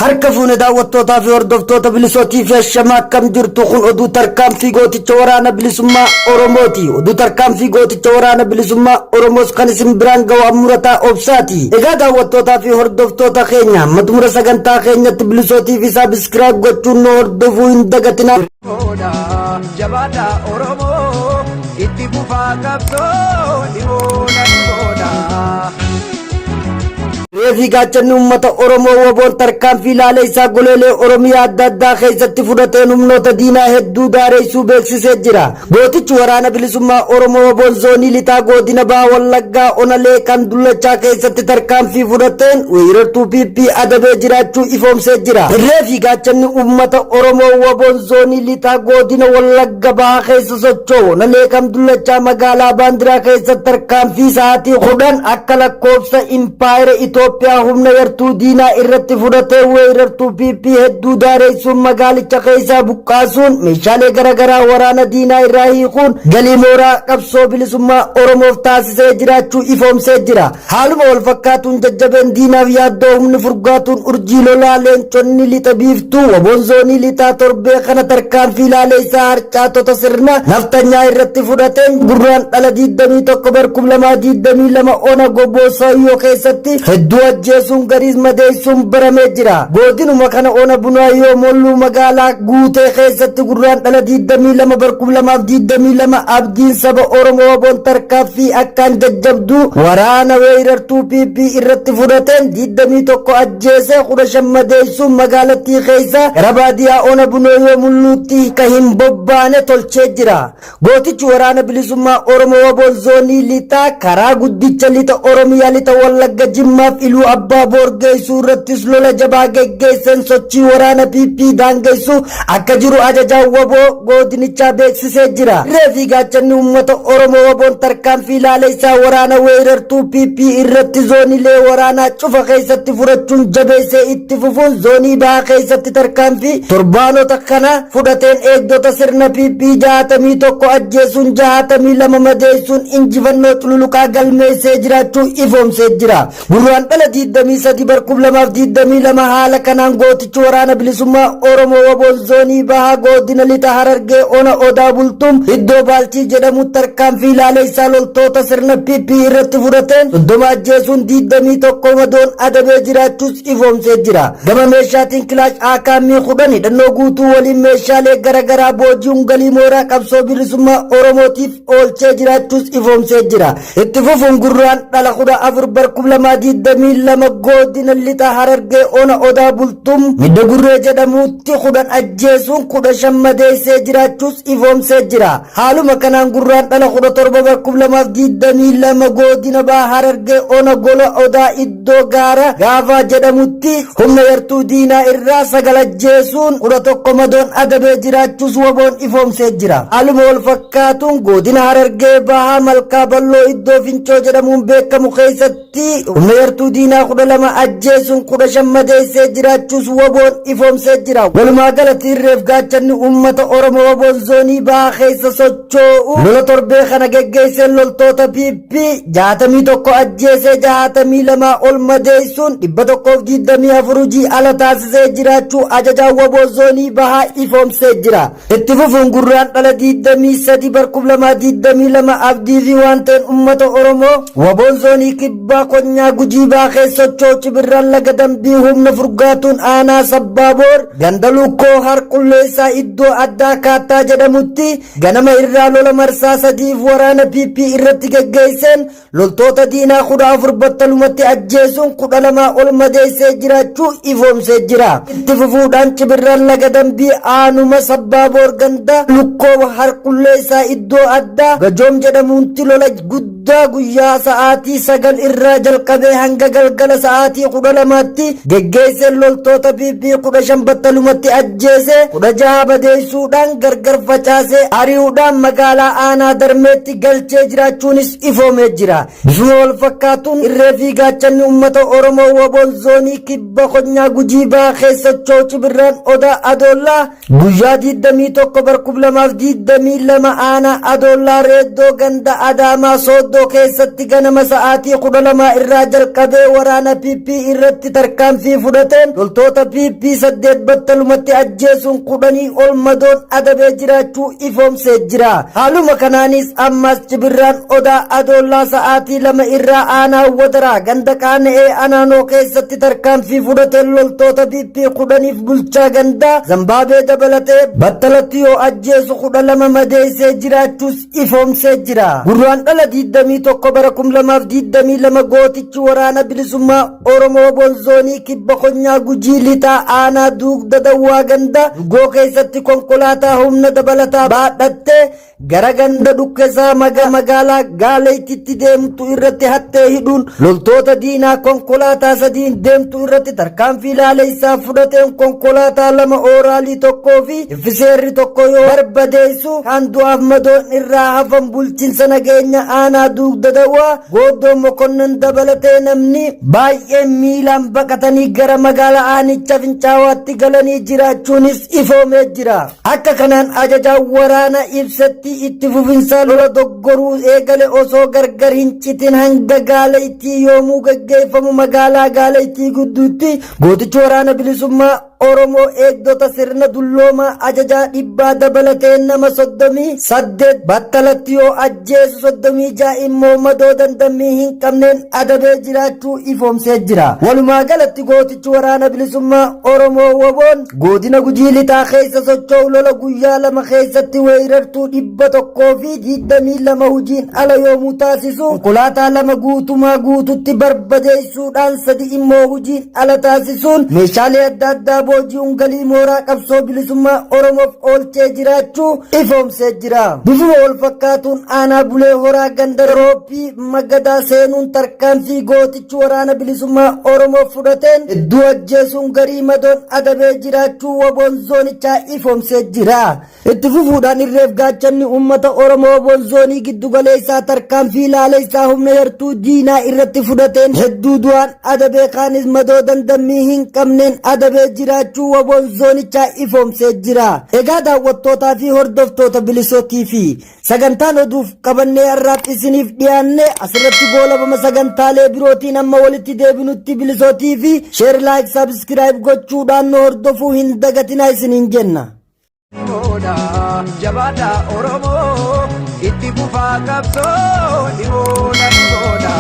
Harka fuune daawwattootaa fi hordoftoota bilisootii fi ashamaa akkam jirtu kun oduu tarkaanfii gooticha waraana bilisummaa Oromooti. Oduu tarkaanfii gooticha waraana bilisummaa Oromoos kan isin biraan ga'u ammurataa obsaati. Egaa daawwattootaa fi hordoftoota keenya amma xumura sagantaa keenyatti bilisootii fi subscribe gochuun nu hordofuu hin dagatinaa. Jabaadha Oromoo itti fufaa qabsoo dhimoona dhimoona. Reefii gaachanni uummata Oromoo WBOn tarkaanfii laalee isaa goleelee Oromiyaa adda addaa keessatti fudhateen humnoota diinaa hedduu daareessuu beeksisee jira. Gootichi waraana bilisummaa Oromoo WBOn zoonii lixaa godina Baha Wallaggaa Onalee kan Dullachaa keessatti tarkaanfii fudhateen weerartuu PP adabee jiraachuu ifoomsee jira. Reefii gaachanni uummata Oromoo WBOn zoonii lixaa godina Wallagga Bahaa keessa socho'u Onalee kan Dullachaa magaalaa Baandiraa keessatti tarkaanfii sa'aatii 10 akka lakkoofsa impaayera Itoophiyaa humna yartuu diinaa irratti fudhatee weerartuu PP hedduu daareessuun magaalicha keessaa buqqaasuun meeshaalee garaagaraa waraana diinaa irraa hiikuun galii mooraa qabsoo bilisummaa Oromoof taasisee jiraachuu ifoomsee jira. Haaluma wal fakkaatuun jajjabeen diinaaf yaaddoo humni furgaatuun urjii lolaa leenconni lixa biiftuu WBOn zoonii lixaa torbee kana tarkaanfii laaleessaa harcaatota sirna naftanyaa irratti fudhateen gurraan dhala 21 bar 2022 ona goboo sayyoo keessatti hedduu ajjeesuun gariis madeessuun baramee jira. Godinuma kana ona Bunaayyoo Molluu magaalaa Guutee keessatti gurraan dhala 22 bar 2022 abdiin saba Oromoo WBOn tarkaanfii akkaan jajjabduu waraana weerartuu PP irratti fudhateen 21 ajjeese 15 madeessuun magaalattii keessa gara baadiyaa ona Bunaayyoo Mulluutti ka hin bobbaane tolchee jira. Gootichi waraana bilisummaa Oromoo WBOn zoonii lixaa karaa guddicha lixa Oromiyaa lixa Wallagga Jimmaaf Iluu Abbaa Boor geessuu irrattis lola jabaa geggeesseen sochii waraana PP daangeessuu akka jiru ajajaan WBO godinichaa beeksisee jira. Irree fi gaachanni uummata Oromoo WBOn tarkaanfii laaleessaa waraana weerartuu PP irratti zoonilee waraanaa cufa keessatti fudhachuun jabeessee itti fufuun zoonii bahaa keessatti tarkaanfii torbaanota kana fudhateen eegdota sirna PP 61 ajjeesuun 62 madeessuun injifannoo cululuqaa galmeessee jiraachuu ifoomsee jira. Gurraan dhala 23 bar 2022 haala kanaan gootichi waraana bilisummaa Oromoo WBOn zoonii bahaa godina lixa Harargee ona Odaa Bultum iddoo Baalchii jedhamu tarkaanfii laaleessaa loltoota sirna PP irratti fudhateen 30 ajjeesuun 21 madoon adabee jiraachuus ifoomsee jira. Gama meeshaatiin kilaash AKM 10 hidhannoo guutuu waliin meeshaalee garaagaraa booji'uun galii mooraa qabsoo bilisummaa Oromootiif oolchee jiraachuus ifoomsee jira. Itti fufuun gurraan dhala 14 bar 2022 godina lixa Harargee ona Odaa Bultum midda gurree jedhamutti 10 ajjeesuun 15 madeessee jiraachuus ifoomsee jira. Haaluma kanaan gurraan dhala 17 bar 2022 godina Baha Harargee ona Gola Odaa iddoo gaara Gaafaa jedhamutti humna yartuu diinaa irraa 9 ajjeesuun 11 madoon adabee jiraachuus WBOn ifoomsee jira. Haaluma wal fakkaatuun godina Harargee Bahaa Malkaa Balloo iddoo Fincoo jedhamuun beekamu keessatti humna yartuu diinaa 12 ajjeesuun 15 madeessee jiraachuus WBOn ifoomsee jira. Walumaa galatti irreef gaachanni uummata Oromoo WBOn zoonii bahaa keessa socho'u lola torbee kana geggeesseen loltoota PP 61 ajjeesee 62 ol madeessuun 124 hojii ala taasisee jiraachuu ajajaan WBO zoonii bahaa ifoomsee jira. Itti fufuun gurraan dhala 23 bar 2022 abdii fi waan ta'een uummata Oromoo WBOn zoonii kibbaa konyaa Gujii bahaa keessa socho'u Cibirraan laga dambii humna furgaatuun aanaa Sabbaaboor ganda Lukkoo Harqulleessaa iddoo addaa Kaattaa jedhamutti ganama irraa lola marsaa sadiif waraana PP irratti geggeesseen loltoota diinaa 14 battalumatti ajjeesuun 12 ol madeessee jiraachuu ifoomsee jira. Itti fufuudhaan Cibirraan laga dambii aanuma Sabbaaboor ganda Lukkoo Harqulleessaa iddoo addaa Gajoom jedhamuunti lola guddaa guyyaa sa'aatii 9 irraa jalqabee hanga galgala sa'aatii 12tti geggeesseen loltoota PP 15 battalumatti ajjeese 16 madeessuudhaan gargar facaasee ari'uudhaan magaalaa aanaa Darmeetti galchee jiraachuunis ifoomee jira. Bifuma wal fakkaatuun irree fi gaachanni uummata Oromoo WBOn zoonii kibba konyaa Gujii bahaa keessa socho'u Cibirraan Odaa Adoollaa guyyaa 21 bar 2022 aanaa Adoollaa Reeddoo ganda Adaamaa Sooddoo keessatti ganama sa'aatii 12 irraa jalqabee Zambaabee waraana PP irratti tarkaanfii fudhateen loltoota PP 8 battalumatti ajjeesuun 10 ol madoon adabee jiraachuu ifoomsee jira. Haaluma kanaanis ammas Cibirraan Odaa Adoollaa sa'aatii 2 irraa aanaa Wadaraa ganda Qaana'ee Anaanoo keessatti tarkaanfii fudhateen loltoota PP 10f bulchaa gandaa Zambaabee dabalatee battalatti yoo ajjeesu 12 madeessee jiraachuus ifoomsee jira. Gurraandhala 21 bara 2022 gootichi waraana bilisummaa Oromoo WBOn zoonii kibba konyaa Gujii lixaa aanaa Duugda Dawwaa ganda Dugoo keessatti konkolaataa humna dabalataa baadhattee gara ganda Dhukkesaa magaalaa Gaaleeytitti deemtu irratti hattee hidhuun loltoota diinaa konkolaataa sadiin deemtu irratti tarkaanfii laaleessaa fudhateen konkolaataa 2 ooraalii 1 fi Iffiseerri 1 yoo barbadeessu kaan du'aaf madoon irraa hafan bulchinsa nageenya aanaa Duugda Dawwaa Gooddoo Mokonnon dabalatee namni baay'een miilaan baqatanii gara magaala aanicha Fincaawaatti galanii jiraachuunis ifoomee jira. Akka kanaan ajajaan waraana ibsetti itti fufinsa lola doggoruu eegale osoo gargar hin citin hanga Gaaleettii yoomuu gaggeeffamu magaalaa Gaaleettii gidduutti gootichi waraana bilisummaa Oromoo eegdota sirna dulloomaa ajajaa dhibbaa dabalatee nama 38 battalatti yoo ajjeesu 36 immoo madoo dandammii hin qabneen adabee jiraachuu ifoomsee jira. Walumaa galatti gootichi waraana bilisummaa Oromoo WBOn godina Gujii Lixaa keessa socho'u lola guyyaa 2 keessatti weerartuu 122 hojiin ala yoomuu taasisu konkolaataa 2 guutumaa guututti barbadeessuudhaan 3 immoo hojiin ala taasisuun meeshaalee adda addaa booji'uun galii mooraa qabsoo bilisummaa Oromoof oolchee jiraachuu ifoomsee jira. Bifuma wal fakkaatuun aanaa Bulee Horaa ganda Roobii Magadaa seenuun tarkaanfii gootichi waraana bilisummaa Oromoo fudhateen hedduu ajjeesuun garii madoon adabee jiraachuu WBOn zoonichaa ifoomsee jira. Itti fufuudhaan irreef gaachanni uummata Oromoo WBOn zoonii giddu galeessaa tarkaanfii laaleessaa humna yartuu diinaa irratti fudhateen hedduu du'aan adabee kaanis madoo dandammii hin qabneen adabee jiraachuu WBOn zoonichaa ifoomsee jira. Egaa daawwattootaa fi hordoftoota Bilisoo TV sagantaan oduuf qabannee har'aaf isiniif dhiyaanne asirratti goolabama sagantaalee birootiin amma walitti deebinutti Bilisoo TV share like subscribe gochuudhaan nu hordofuu hin dagatinaa isiniin jenna. Jabaadha Oromoo itti fufaa qabsoo ni moona ni moona.